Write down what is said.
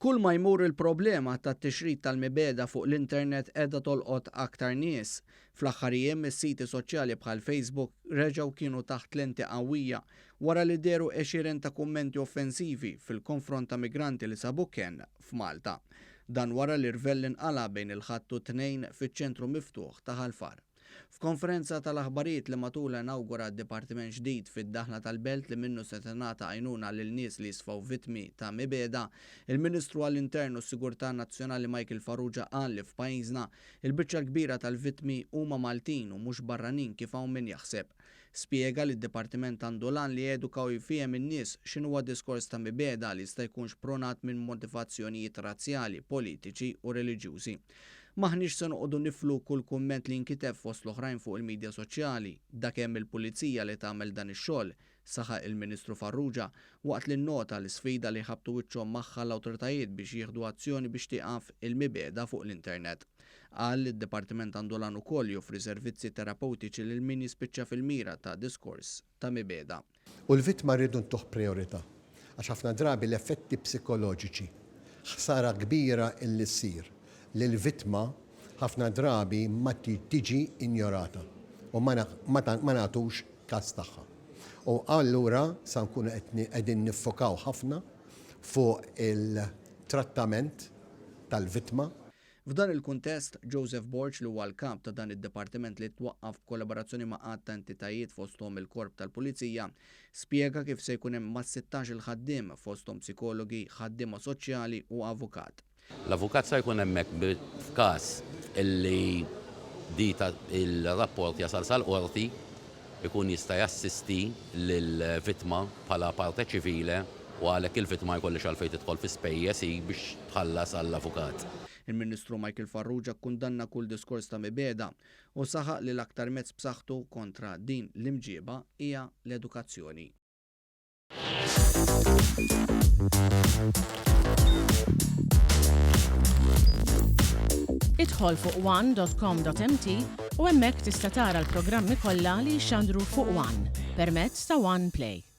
Kull ma jmur il-problema tat-tixrid tal-mibegħda fuq l-internet qiegħda tolqot aktar nies. Fl-aħħar jiem is-siti soċjali bħal Facebook reġgħu kienu taħt lenti qawwija wara li dehru għexieren ta' kummenti offensivi fil-konfront ta' migranti li sabu kenn f'Malta. Dan wara li rvell inqala' bejn il-Ħadd u t-Tnejn fiċ-ċentru miftuħ ta' Ħal Far. F'konferenza tal-aħbarijiet li matulha inawgura dipartiment ġdid fid-daħla tal-belt li minnu se tingħata għajnuna lil nies li jisfaw vittmi ta' mibegħda, il-Ministru għall-Intern u s-Sigurtà Nazzjonali Michael Farrugia qal li f'pajjiżna, il-biċċa l-kbira tal-vittmi huma Maltin u mhux barranin kif hawn min jaħseb. Spjega li d-dipartiment għandu l-għan li jeduka u jfiehem in-nies x'inhuwa diskors ta' mibegħda li jista' jkun xprunat minn motivazzjonijiet razzjali, politiċi u reliġjużi. M'aħniex se noqogħdu niflu kull kumment li jinkiteb fost l-oħrajn fuq il-midja soċjali, dak hemm il-pulizija li tagħmel dan ix-xogħol, saħaq il-Ministru Farrugia, waqt li nnota l-isfida li jħabbtu wiċċhom magħha l-awtoritajiet biex jieħdu azzjoni biex tieqaf il-mibegħda fuq l-internet. Qal li d-dipartiment għandu l-għan ukoll joffri servizzi terapewtiċi lil min jispiċċa fil-mira ta' diskors ta' mibegħda. U l-vittma rridu ntuh prijorità għax ħafna drabi l-effetti psikoloġiċi, ħsara kbira illi ssir lill-vittma ħafna drabi ma tiġi injorata u ma nagħtux kas tagħha. U allura sa nkunu qegħdin niffokaw ħafna fuq il-trattament tal-vittma. F'dan il-kuntest, Joseph Borg li huwa l-kap ta' dan id-dipartiment li twaqqaf b'kollaborazzjoni ma' għadd ta' entitajiet fosthom il-Korp tal-Pulizija, spjega kif se jkun hemm mas-16-il ħaddiem fosthom psikologi, ħaddiema soċjali u avukat. L-avukat sa jkun hemmhekk f'każ illi di il-rapport jasal sal-qorti ikun jista' jassisti lill-vittma bħala parte civile u għalhekk il-vittma jkollhiex għalfejn tidħol fi spejjeż hi biex tħallas għall-avukat. Il-Ministru Michael Farrugia kkundanna kull diskors ta' mibegħda u saħaq li l-aktar mezz b'saħħtu kontra din l-imġieba hija l-edukazzjoni. Idħol fuq one.com.mt u hemmhekk tista' tara l-programmi kollha li jixxandru fuq One permezz ta' One Play.